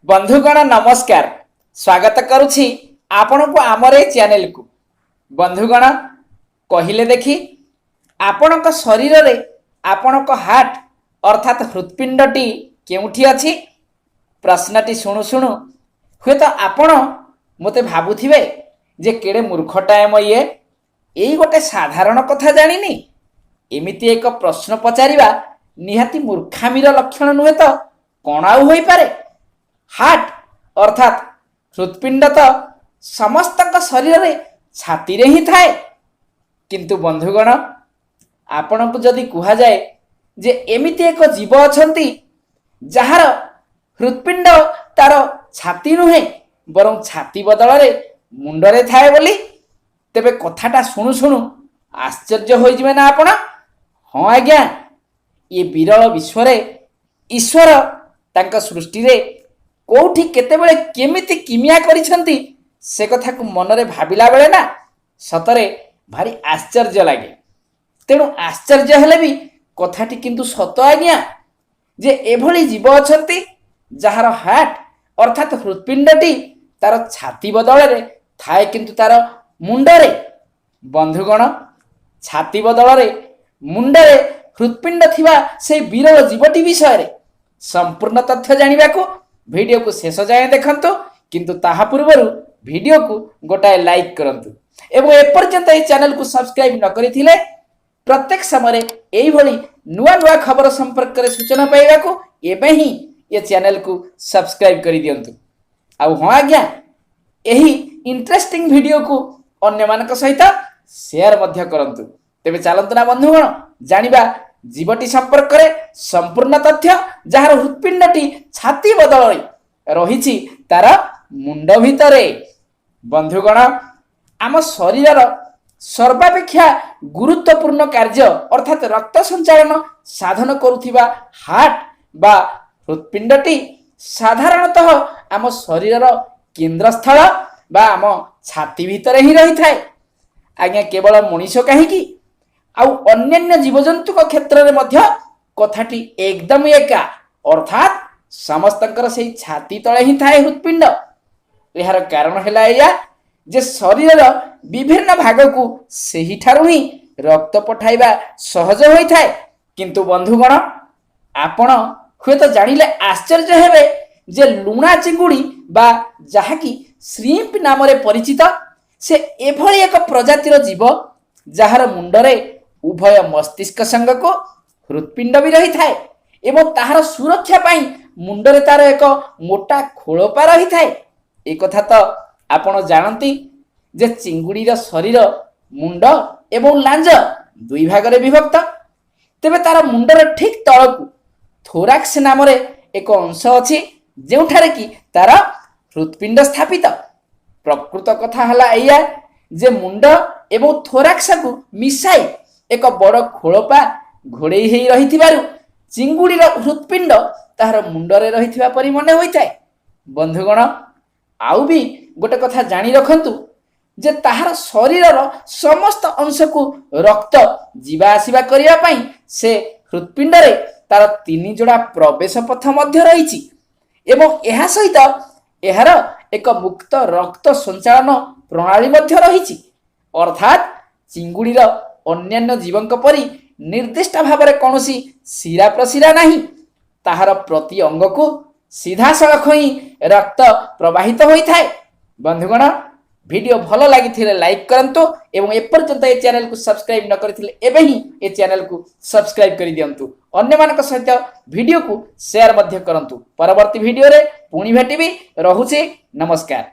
ବନ୍ଧୁଗଣ ନମସ୍କାର। ସ୍ୱାଗତ କରୁଛି ଆପଣଙ୍କୁ ଆମର ଏ ଚ୍ୟାନେଲକୁ। ବନ୍ଧୁଗଣ, କହିଲେ ଦେଖି, ଆପଣଙ୍କ ଶରୀରରେ ଆପଣଙ୍କ ହାର୍ଟ ଅର୍ଥାତ୍ ହୃତ୍ପିଣ୍ଡଟି କେଉଁଠି ଅଛି? ପ୍ରଶ୍ନଟି ଶୁଣୁ ଶୁଣୁ ହୁଏତ ଆପଣ ମୋତେ ଭାବୁଥିବେ ଯେ କେଡ଼େ ମୂର୍ଖଟାଏ ମ ଇଏ, ଏଇ ଗୋଟେ ସାଧାରଣ କଥା ଜାଣିନି। ଏମିତି ଏକ ପ୍ରଶ୍ନ ପଚାରିବା ନିହାତି ମୂର୍ଖାମିର ଲକ୍ଷଣ ନୁହେଁ ତ କ'ଣ ଆଉ ହୋଇପାରେ? ହାର୍ଟ ଅର୍ଥାତ୍ ହୃତ୍ପିଣ୍ଡ ତ ସମସ୍ତଙ୍କ ଶରୀରରେ ଛାତିରେ ହିଁ ଥାଏ। କିନ୍ତୁ ବନ୍ଧୁଗଣ, ଆପଣଙ୍କୁ ଯଦି କୁହାଯାଏ ଯେ ଏମିତି ଏକ ଜୀବ ଅଛନ୍ତି ଯାହାର ହୃତ୍ପିଣ୍ଡ ତାର ଛାତି ନୁହେଁ, ବରଂ ଛାତି ବଦଳରେ ମୁଣ୍ଡରେ ଥାଏ ବୋଲି, ତେବେ କଥାଟା ଶୁଣୁ ଶୁଣୁ ଆଶ୍ଚର୍ଯ୍ୟ ହୋଇଯିବେ ନା ଆପଣ? ହଁ ଆଜ୍ଞା, ଏ ବିରଳ ବିଶ୍ୱରେ ଈଶ୍ୱର ତାଙ୍କ ସୃଷ୍ଟିରେ କୋଉଠି କେତେବେଳେ କେମିତି କିମିଆ କରିଛନ୍ତି, ସେ କଥାକୁ ମନରେ ଭାବିଲା ବେଳେ ନା ସତରେ ଭାରି ଆଶ୍ଚର୍ଯ୍ୟ ଲାଗେ। ତେଣୁ ଆଶ୍ଚର୍ଯ୍ୟ ହେଲେ ବି କଥାଟି କିନ୍ତୁ ସତ ଆଜ୍ଞା, ଯେ ଏଭଳି ଜୀବ ଅଛନ୍ତି ଯାହାର ହାର୍ଟ ଅର୍ଥାତ୍ ହୃତ୍ପିଣ୍ଡଟି ତାର ଛାତି ବଦଳରେ ଥାଏ କିନ୍ତୁ ତାର ମୁଣ୍ଡରେ। ବନ୍ଧୁଗଣ, ଛାତି ବଦଳରେ ମୁଣ୍ଡରେ ହୃତ୍ପିଣ୍ଡ ଥିବା ସେଇ ବିରଳ ଜୀବଟି ବିଷୟରେ ସମ୍ପୂର୍ଣ୍ଣ ତଥ୍ୟ ଜାଣିବାକୁ ଭିଡ଼ିଓକୁ ଶେଷ ଯାଏଁ ଦେଖନ୍ତୁ। କିନ୍ତୁ ତାହା ପୂର୍ବରୁ ଭିଡ଼ିଓକୁ ଗୋଟାଏ ଲାଇକ୍ କରନ୍ତୁ ଏବଂ ଏପର୍ଯ୍ୟନ୍ତ ଏହି ଚ୍ୟାନେଲକୁ ସବସ୍କ୍ରାଇବ୍ ନ କରିଥିଲେ ପ୍ରତ୍ୟେକ ସମୟରେ ଏଇଭଳି ନୂଆ ନୂଆ ଖବର ସମ୍ପର୍କରେ ସୂଚନା ପାଇବାକୁ ଏବେ ହିଁ ଏ ଚ୍ୟାନେଲକୁ ସବସ୍କ୍ରାଇବ୍ କରିଦିଅନ୍ତୁ। ଆଉ ହଁ ଆଜ୍ଞା, ଏହି ଇଣ୍ଟରେଷ୍ଟିଂ ଭିଡ଼ିଓକୁ ଅନ୍ୟମାନଙ୍କ ସହିତ ସେୟାର ମଧ୍ୟ କରନ୍ତୁ। ତେବେ ଚାଲନ୍ତୁ ନା ବନ୍ଧୁଗଣ, ଜାଣିବା ଜୀବଟି ସମ୍ପର୍କରେ ସମ୍ପୂର୍ଣ୍ଣ ତଥ୍ୟ, ଯାହାର ହୃତ୍ପିଣ୍ଡଟି ଛାତି ବଦଳରେ ରହିଛି ତାର ମୁଣ୍ଡ ଭିତରେ। ବନ୍ଧୁଗଣ, ଆମ ଶରୀରର ସର୍ବାପେକ୍ଷା ଗୁରୁତ୍ୱପୂର୍ଣ୍ଣ କାର୍ଯ୍ୟ ଅର୍ଥାତ୍ ରକ୍ତ ସଞ୍ଚାଳନ ସାଧନ କରୁଥିବା ହାର୍ଟ ବା ହୃତ୍ପିଣ୍ଡଟି ସାଧାରଣତଃ ଆମ ଶରୀରର କେନ୍ଦ୍ରସ୍ଥଳ ବା ଆମ ଛାତି ଭିତରେ ହିଁ ରହିଥାଏ। ଆଜ୍ଞା, କେବଳ ମଣିଷ କାହିଁକି, ଆଉ ଅନ୍ୟାନ୍ୟ ଜୀବଜନ୍ତୁଙ୍କ କ୍ଷେତ୍ରରେ ମଧ୍ୟ କଥାଟି ଏକଦମ ଏକା, ଅର୍ଥାତ୍ ସମସ୍ତଙ୍କର ସେଇ ଛାତି ତଳେ ହିଁ ଥାଏ ହୃତ୍ପିଣ୍ଡ। ଏହାର କାରଣ ହେଲା ଏଇଆ ଯେ ଶରୀରର ବିଭିନ୍ନ ଭାଗକୁ ସେହିଠାରୁ ହିଁ ରକ୍ତ ପଠାଇବା ସହଜ ହୋଇଥାଏ। କିନ୍ତୁ ବନ୍ଧୁଗଣ, ଆପଣ ହୁଏତ ଜାଣିଲେ ଆଶ୍ଚର୍ଯ୍ୟ ହେବେ ଯେ ଲୁଣା ଚିଙ୍ଗୁଡ଼ି ବା ଯାହାକି ଶ୍ରିମ୍ପ ନାମରେ ପରିଚିତ, ସେ ଏଭଳି ଏକ ପ୍ରଜାତିର ଜୀବ ଯାହାର ମୁଣ୍ଡରେ ଉଭୟ ମସ୍ତିଷ୍କ ସାଙ୍ଗକୁ ହୃତ୍ପିଣ୍ଡ ବି ରହିଥାଏ ଏବଂ ତାହାର ସୁରକ୍ଷା ପାଇଁ ମୁଣ୍ଡରେ ତାର ଏକ ମୋଟା ଖୋଳପା ରହିଥାଏ। ଏକଥା ତ ଆପଣ ଜାଣନ୍ତି ଯେ ଚିଙ୍ଗୁଡ଼ିର ଶରୀର ମୁଣ୍ଡ ଏବଂ ଲାଞ୍ଜ ଦୁଇ ଭାଗରେ ବିଭକ୍ତ। ତେବେ ତାର ମୁଣ୍ଡର ଠିକ୍ ତଳକୁ ଥୋରାକ୍ସ ନାମରେ ଏକ ଅଂଶ ଅଛି, ଯେଉଁଠାରେ କି ତାର ହୃତ୍ପିଣ୍ଡ ସ୍ଥାପିତ। ପ୍ରକୃତ କଥା ହେଲା ଏଇଆ ଯେ ମୁଣ୍ଡ ଏବଂ ଥୋରାକ୍ସକୁ ମିଶାଇ ଏକ ବଡ଼ ଖୋଳପା ଘୋଡ଼େଇ ହେଇ ରହିଥିବାରୁ ଚିଙ୍ଗୁଡ଼ିର ହୃତ୍ପିଣ୍ଡ ତାହାର ମୁଣ୍ଡରେ ରହିଥିବା ପରି ମନେ ହୋଇଥାଏ। ବନ୍ଧୁଗଣ, ଆଉ ବି ଗୋଟେ କଥା ଜାଣି ରଖନ୍ତୁ ଯେ ତାହାର ଶରୀରର ସମସ୍ତ ଅଂଶକୁ ରକ୍ତ ଯିବା ଆସିବା କରିବା ପାଇଁ ସେ ହୃତ୍ପିଣ୍ଡରେ ତାର ତିନି ଯୋଡ଼ା ପ୍ରବେଶ ପଥ ମଧ୍ୟ ରହିଛି ଏବଂ ଏହା ସହିତ ଏହାର ଏକ ମୁକ୍ତ ରକ୍ତ ସଞ୍ଚାଳନ ପ୍ରଣାଳୀ ମଧ୍ୟ ରହିଛି। ଅର୍ଥାତ୍ ଚିଙ୍ଗୁଡ଼ିର ଅନ୍ୟାନ୍ୟ ଜୀବଙ୍କ ପରି ନିର୍ଦ୍ଦିଷ୍ଟ ଭାବରେ କୌଣସି ଶିରା ପ୍ରଶିରା ନାହିଁ। ତାହାର ପ୍ରତି ଅଙ୍ଗକୁ ସିଧାସଳଖ ହିଁ ରକ୍ତ ପ୍ରବାହିତ ହୋଇଥାଏ। ବନ୍ଧୁଗଣ, ଭିଡ଼ିଓ ଭଲ ଲାଗିଥିଲେ ଲାଇକ୍ କରନ୍ତୁ ଏବଂ ଏପର୍ଯ୍ୟନ୍ତ ଏ ଚ୍ୟାନେଲକୁ ସବସ୍କ୍ରାଇବ୍ ନ କରିଥିଲେ ଏବେ ହିଁ ଏ ଚ୍ୟାନେଲକୁ ସବସ୍କ୍ରାଇବ୍ କରିଦିଅନ୍ତୁ। ଅନ୍ୟମାନଙ୍କ ସହିତ ଭିଡ଼ିଓକୁ ସେୟାର ମଧ୍ୟ କରନ୍ତୁ। ପରବର୍ତ୍ତୀ ଭିଡ଼ିଓରେ ପୁଣି ଭେଟିବି। ରହୁଛି, ନମସ୍କାର।